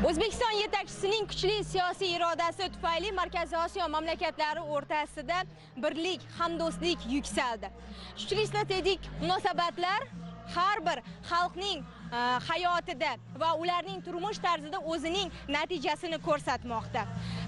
O'zbekiston yetakchisining kuchli siyosiy irodasi tufayli Markaziy Osiyo mamlakatlari o'rtasida birlik, hamdo'stlik yuksaldi. Kuchli strategik munosabatlar har bir xalqning hayotida va ularning turmush tarzida o'zining natijasini ko'rsatmoqda.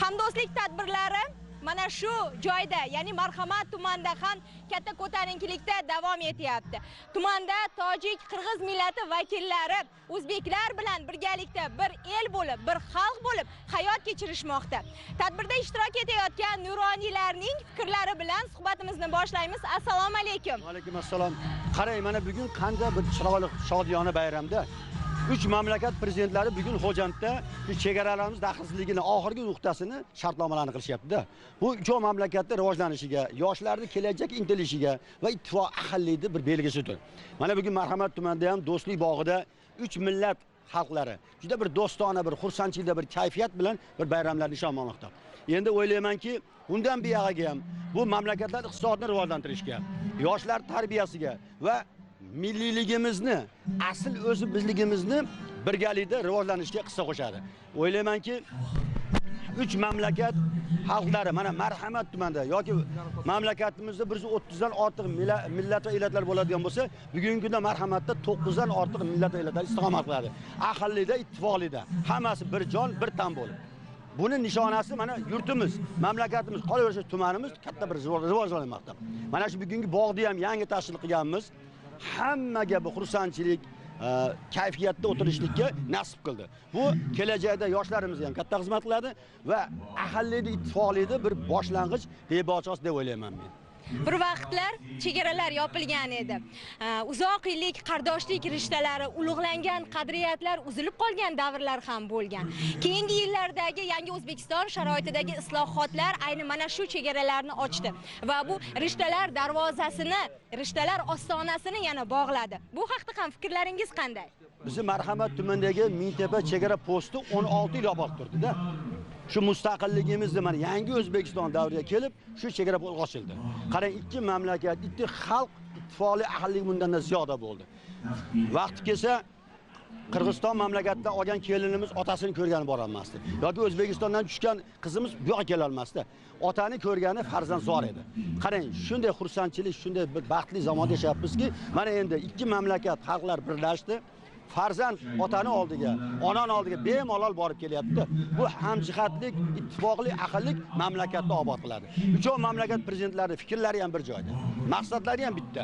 Hamdo'stlik tadbirlari mana shu joyda, ya'ni Marhamat tumanida ham katta ko'tarinkilikda davom etyapti. Tumanda tojik, qirg'iz millati vakillari o'zbeklar bilan birgalikda bir el bo'lib, bir xalq bo'lib hayot kechirishmoqda. Tadbirda ishtirok etayotgan nuroniylarning fikrlari bilan suhbatimizni boshlaymiz. Assalomu alaykum. Va alaykum assalom. Qarang, mana bugun qanday bir chiroyli shodiyona bayramda 3 mamlakat prezidentlari bugun Xo'jandda shu chegaralarimiz daxlsizligini oxirgi nuqtasini shartnomalarni qilishyapti-da. Bu uchov mamlakatda rivojlanishiga, yoshlarning kelajak intilishiga va ittifoq ahillikning bir belgisidir. Mana bugun Marhamat tumanida ham do'stlik bog'ida 3 millat xalqlari juda bir do'stona, bir xursandchilikda, bir kayfiyat bilan bir bayramlar nishonlanmoqda. Endi o'ylaymanki, bundan buyog'iga ham bu mamlakatlar iqtisodni rivojlantirishga, yoshlar tarbiyasiga va milliyligimizni, asl o'zi bizligimizni birgalikda rivojlanishga hissa qo'shadi. O'ylaymanki, 3 mamlakat xalqlari mana Marhamat tumanida yoki mamlakatimizda 130 dan ortiq millat va elatlar bo'ladigan bo'lsa, bugungi kunda Marhamatda 9 dan ortiq millat va elatlar istiqomat qiladi. Ahillikda, ittifoqlikda hammasi bir jon, bir tan bo'lib. Buni nishonasi mana yurtimiz, mamlakatimiz, qolaversa tumanimiz katta bir rivojlanmoqda. Mana shu bugungi bog'ni ham yangi tashkil qilganmiz. Hammaga bu xursandchilik, kayfiyatda o'tirishlikka nasib qildi. Bu kelajakda yoshlarimizga ham katta xizmat qiladi va ahillikni, ittifoqlikni bir boshlang'ich debochasi deb o'ylayman men. Bir vaqtlar chegaralar yopilgan edi. Uzoq yillik qardoshlik rishtalari, ulug'langan qadriyatlar uzilib qolgan davrlar ham bo'lgan. Keyingi yillardagi yangi O'zbekiston sharoitidagi islohotlar ayni mana shu chegaralarni ochdi va bu rishtalar darvozasini, rishtalar ostonasini yana bog'ladi. Bu haqda ham fikrlaringiz qanday? Bizi Marhamat tumanidagi Mingtepa chegara posti 16 yil yopiq turdi-da. Shu mustaqilligimizni mana yangi O'zbekiston davriga kelib, shu chegara posti ochildi. Qarang, ikki mamlakat, ikki xalq ittifoqli ahillik bundan ziyoda bo'ldi. Vaqti kelsa Qirg'iziston mamlakatidan olgan kelinimiz otasini ko'rgani bora olmasdi. Yoki O'zbekistondan tushgan qizimiz bu yoqqa kela olmasdi. Otani ko'rgani farzand zor edi. Qarang, shunday xursandchilik, shunday bir baxtli zamonda yashayapmizki, mana endi ikki mamlakat xalqlar birlashdi. Farzand otani oldiga, onani oldiga bemalol borib kelyapti. Bu hamjihatlik, ittifoqli, ahillik mamlakatni obod qiladi. Uchov mamlakat prezidentlari fikrlari ham bir joyda, maqsadlari ham bitta.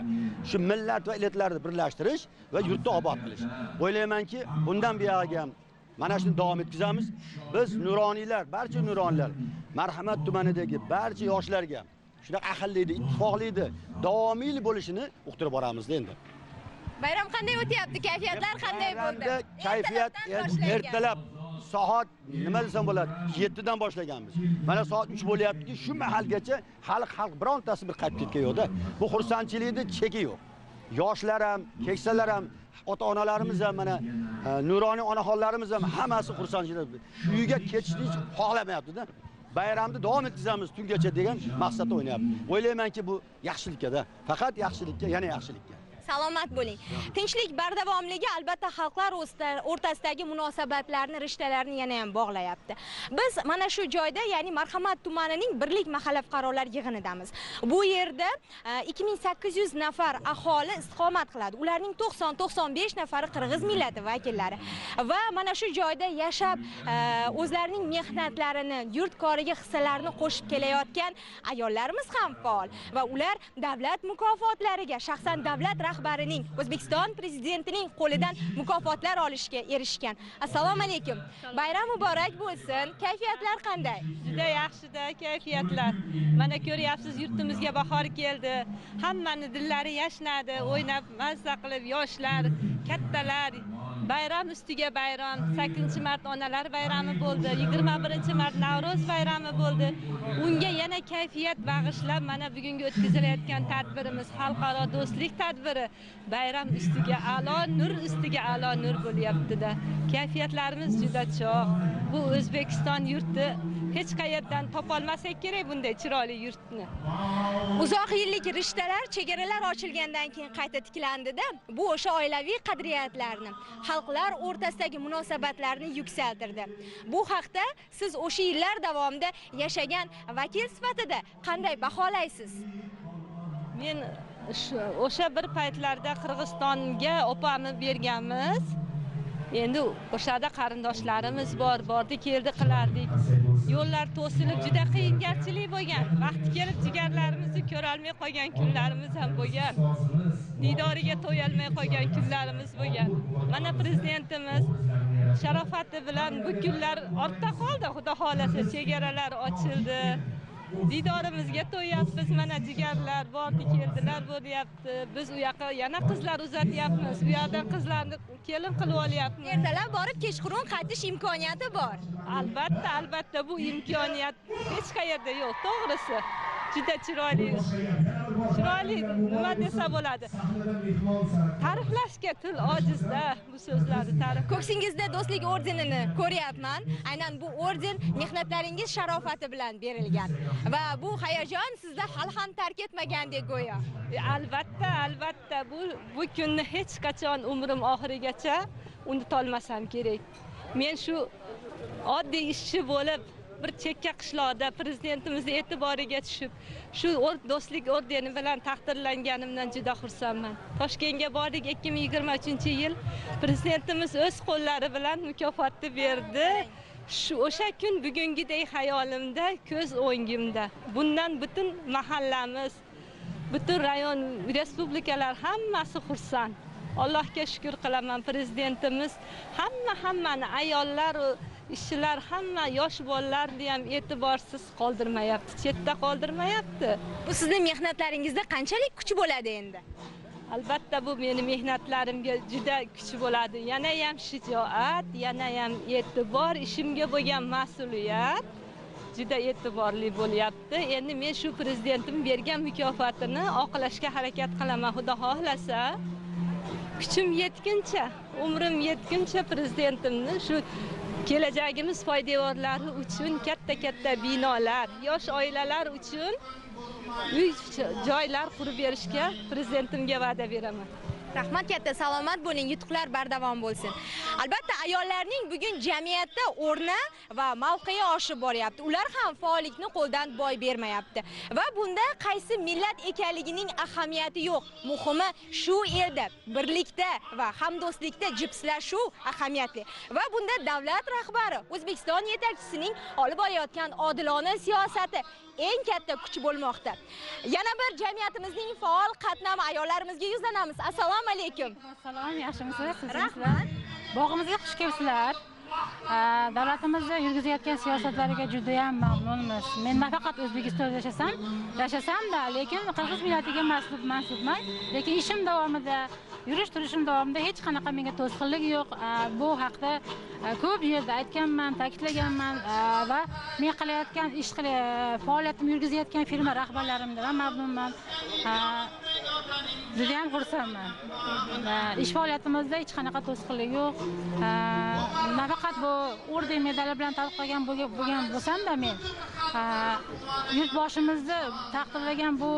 Shu millat va millatlarni birlashtirish va yurtni obod qilish. O'ylaymanki, bundan buyog'iga ham mana shuni davom etkazamiz. Biz nuroniylar, barcha nuroniylar, Marhamat tumanidagi barcha yoshlarga shunaqa ahillikni, ittifoqlikni davomiy bo'lishini uqtirib boramiz endi. Bayram qanday o'tyapti? Kayfiyatlar qanday bo'ldi? Kayfiyat ertalab soat nima desam bo'ladi, 7 dan boshlaganmiz. Mana soat 3 bo'lyaptiki, shu mahalgacha hali xalq birontasi bir qaytib ketgan yo'qda. Bu xursandchilikning cheki yo'q. Yoshlar ham, keksalar ham, ota-onalarimiz ham, mana nuroniy onaxonlarimiz ham hammasi xursandchilik. Uyga ketishni hech xohlamayapti-da. Bayramni davom etkazamiz tungacha degan maqsadda o'ynayapti. O'ylaymanki, bu yaxshilikka-da. Faqat yaxshilikka, yana yaxshilikka. Salomat bo'ling. Tinchlik bardavomligi albatta xalqlar o'rtasidagi munosabatlarni, rishtalarni yana ham bog'layapti. Biz mana shu joyda, ya'ni Marhamat tumanining Birlik mahalla fuqarolar yig'inidamiz. Bu yerda 2800 nafar aholi istiqomat qiladi. Ularning 90-95 nafari qirg'iz millati vakillari. Va mana shu joyda yashab, o'zlarining mehnatlarini, yurt koriga hissalarini qo'shib kelayotgan ayollarimiz ham faol va ular davlat mukofotlariga, shaxsan davlat rahbarining, O'zbekiston prezidentining qo'lidan mukofotlar olishga erishgan. Assalomu alaykum. Bayram muborak bo'lsin. Kayfiyatlar qanday? Juda yaxshida kayfiyatlar. Mana ko'ryapsiz, yurtimizga bahor keldi. Hammani dillari yashnadi, o'ynab, mazza qilib yoshlar, kattalar bayram ustiga bayram. 8-mart onalar bayrami bo'ldi, 21-mart Navro'z bayrami bo'ldi. Unga yana kayfiyat bag'ishlab mana bugungi o'tkazilayotgan tadbirimiz xalqaro do'stlik tadbiri bayram ustiga a'lo nur ustiga a'lo nur bo'lyapti-da. Kayfiyatlarimiz juda cho'g'. Bu O'zbekiston yurti hech qayerdan topolmasak kerak bunday chiroyli yurtni. Uzoq yillik rishtalar chegaralar ochilgandan keyin qayta tiklandida. Bu o'sha oilaviy qadriyatlarni, xalq xalqlar o'rtasidagi munosabatlarni yuksaltirdi. Bu haqda siz o'sha yillar davomida yashagan vakil sifatida qanday baholaysiz? Men o'sha bir paytlarda Qirg'izistonga opamni berganmiz. Endi o'shada qarindoshlarimiz bor, bordi keldi qilardik. Yo'llar to'silib juda qiyingarchilik bo'lgan. Vaqti kelib jigarlarimizni ko'ra olmay qolgan kunlarimiz ham bo'lgan. Diydoriga to'yolmay qolgan kunlarimiz bo'lgan. Mana prezidentimiz sharofati bilan bu kunlar ortda qoldi. Xudo xolasa chegaralar ochildi. Diydorimizga to'yapmiz, mana jigarlar bordi keldilar bo'lyapti. Biz u yoqqa yana qizlar uzatyapmiz. U yoqdan qizlarni kelin qilib olyapmiz. Ertalab borib kechqurun qaytish imkoniyati bor. Albatta, albatta bu imkoniyat hech qayerda yo'q, to'g'risi. Juda chiroyli, chiroyli nima desa bo'ladi. Ta'riflashga til ojizda bu so'zlarni ta'rif. Ko'ksingizda do'stlik ordenini ko'ryapman. Aynan bu orden mehnatlaringiz sharofati bilan berilgan va bu hayajon sizda hali ham tark etmagandek go'yo. Albatta, albatta bu kunni hech qachon umrim oxirigacha unutolmasam kerak. Men shu oddiy ishchi bo'lib bir chekka qishloqda prezidentimizning e'tiboriga tushib, shu do'stlik ordeni bilan taqdirlanganimdan juda xursandman. Toshkentga bordik 2023-yil prezidentimiz o'z qo'llari bilan mukofotni berdi. Shu o'sha kun bugungidek xayolimda, ko'z o'ngimda. Bundan butun mahallamiz, butun rayon, respublikalar hammasi xursand. Allohga shukr qilaman, prezidentimiz hammani, ayollar, ishchilar, hamma yosh bolalarni ham e'tiborsiz qoldirmayapti, chetda qoldirmayapti. Bu sizning mehnatlaringizda qanchalik kuch bo'ladi endi? Albatta bu meni mehnatlarimga juda kuch bo'ladi. Yana ham shijoat, yana ham e'tibor, ishimga bo'lgan mas'uliyat juda e'tiborli bo'lyapti. Endi men shu prezidentim bergan mukofotini oqlashga harakat qilaman, Xudo xohlasa. Kuchim yetguncha, umrim yetguncha prezidentimni shu kelajagimiz poydevorlari uchun katta-katta binolar, yosh oilalar uchun uy joylar qurib berishga prezidentimga va'da beraman. Rahmat katta, salomat bo'ling, yutuqlar bardavom bo'lsin. Albatta ayollarning bugun jamiyatda o'rni va mavqei oshib boryapti. Ular ham faollikni qo'ldan boy bermayapti. Va bunda qaysi millat ekanligining ahamiyati yo'q. Muhimi shu elda birlikda va hamdo'stlikda jipslashuv ahamiyatli. Va bunda davlat rahbari, O'zbekiston yetakchisining olib borayotgan odilona siyosati eng katta kuch bo'lmoqda. Yana bir jamiyatimizning faol qatnami ayollarimizga yuzlanamiz. Assalomu alaykum. Assalom, yaxshimisiz? Rahmat. Bog'imizga xush kelibsizlar. Davlatimizda yurgizayotgan siyosatlariga juda ham mamnunmiz. Men nafaqat O'zbekistonda yashasam-da, lekin qirg'iz millatiga mansubman. Lekin ishim davomida, yurish turishim davomida hech qanaqa menga to'sqinlik yo'q. Bu haqda ko'p yerda aytganman, ta'kidlaganman va men qilayotgan ish faoliyatimni yurgizayotgan firma rahbarlarimdan ham mamnunman. Juda ham xursandman. Ish faoliyatimizda hech qanaqa to'sqinlik yo'q. Nafaqat bu orden medali bilan taqdirlangan bo'lgan bo'lsam-da men yurtboshimizni taqdirlagan bu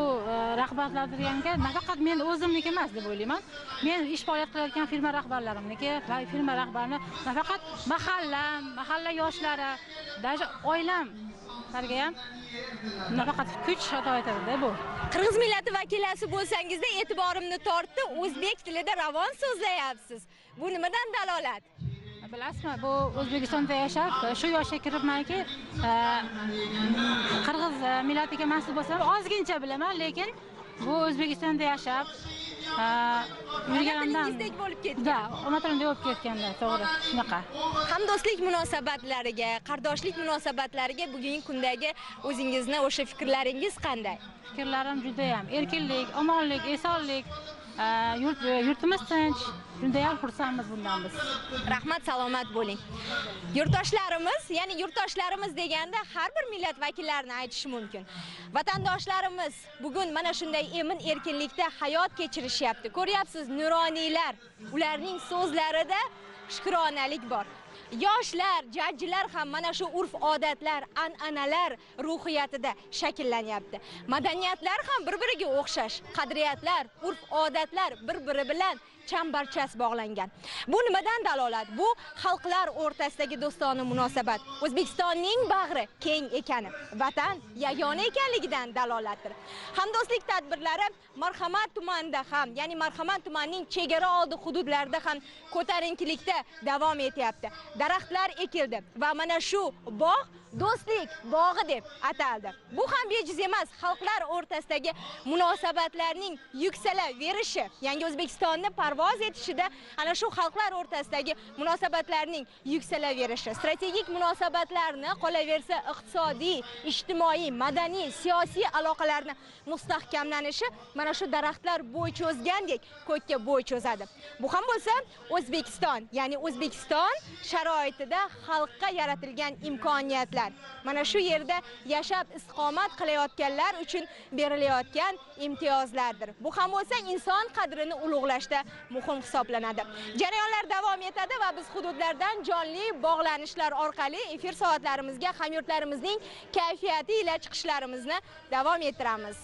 rag'batlantirganga nafaqat men o'zimniki emas deb o'ylayman. Men ish faoliyat qilayotgan firma rahbarlarimniki va firma rahbarini nafaqat mahallam, mahalla yoshlari, даже oilamlarga ham nafaqat kuch ato etadi bu. Qirg'iz millati vakilasi bo'lsangizda e'tiborimni tortdi, o'zbek tilida ravon so'zlayapsiz. Bu nimadan dalolat? Bilasizmi, bu O'zbekistonda yashab, shu yoshga kiribmanki, qirg'iz millatiga mansub bo'lsam, ozgincha bilaman, lekin bu O'zbekistonda yashab yurganimdan tilingizdek bo'lib ketgan. Da, ona tilimdek bo'lib ketganda, to'g'ri, shunaqa. Hamdo'stlik munosabatlariga, qardoshlik munosabatlariga bugungi kundagi o'zingizni o'sha fikrlaringiz qanday? Fikrlarim juda ham erkinlik, omonlik, esonlik, yurtimiz tinch, juda ham xursandmiz bundan biz. Rahmat, salomat bo'ling. Yurtdoshlarimiz, ya'ni yurtdoshlarimiz deganda har bir millat vakillarini aytish mumkin. Vatandoshlarimiz bugun mana shunday emin-erkinlikda hayot kechirishyapti. Ko'ryapsiz, nuroniylar, ularning so'zlarida shukronalik bor. Yoshlar, jajjilar ham mana shu urf-odatlar, an'analar ruhiyatida shakllanyapti. Madaniyatlar ham bir-biriga o'xshash, qadriyatlar, urf-odatlar bir-biri bilan chambarchas bog'langan. Bu nimadan dalolat? Bu xalqlar o'rtasidagi do'stona munosabat, O'zbekistonning bag'ri keng ekani, vatan yagona ekanligidan dalolatdir. Hamdo'stlik tadbirlari Marhamat tumanida ham, ya'ni Marhamat tumanining chegara oldi hududlarida ham ko'tarinkilikda davom etyapti. Daraxtlar ekildi va mana shu bog' do'stlik bog'i deb ataldi. Bu ham bejiz emas, xalqlar o'rtasidagi munosabatlarning yuksalaverishi, yangi O'zbekistonni parvoz etishida ana shu xalqlar o'rtasidagi munosabatlarning yuksalaverishi, strategik munosabatlarni, qolaversa iqtisodiy, ijtimoiy, madaniy, siyosiy aloqalarni mustahkamlanishi mana shu daraxtlar bo'y cho'zgandek ko'kka bo'y cho'zadi. Bu ham bo'lsa O'zbekiston, ya'ni O'zbekiston sharoitida xalqqa yaratilgan imkoniyatlar, mana shu yerda yashab istiqomat qilayotganlar uchun berilayotgan imtiyozlardir. Bu ham bo'lsa inson qadrini ulug'lashda muhim hisoblanadi. Jarayonlar davom etadi va biz hududlardan jonli bog'lanishlar orqali efir soatlarimizga hamyurtlarimizning kayfiyati ila chiqishlarimizni davom ettiramiz.